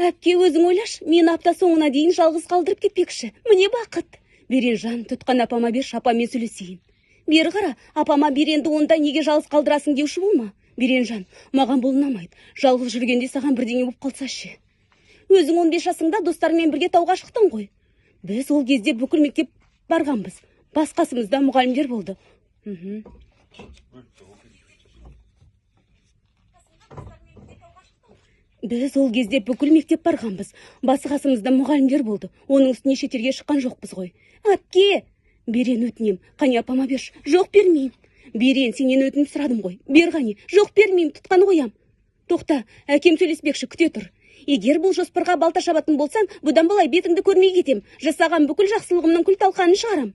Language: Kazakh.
Әпке, өзің ойлашы, мені апта соңына дейін жалғыз қалдырып кетпекші. Міне бақыт. Беренжан, тұтқан апама берші, апамен сөйлесейін. Бері қара, апама Беренді онда неге жалғыз қалдырасың деуші болма. Беренжан, маған бұл ұнамайды. Жалғыз жүргенде саған бірдеңе болып қалса ше? Өзің 15 жасыңда достарыңмен бірге тауға шықтың ғой. Біз ол кезде бүкіл мектеп барғанбыз. Басқасымызда мұғалімдер болды. Біз ол кезде бүкіл мектеп барғанбыз. Басы қасымызда мұғалімдер болды. Оның үстіне шетелге шыққан жоқпыз ғой. Әпке, Берен, өтінем, қане апама берші. Жоқ, бермеймін. Берен, сенен өтініп сұрадым ғой. Бер қане. Жоқ, бермеймін, тұтқан қоям. Тоқта, әкем сөйлеспекші, күте тұр. Егер бұл жоспарға балта шабатын болсаң, бұдан былай бетіңді көрмей кетем. Жасаған бүкіл жақсылығымның күл талқанын шығарам.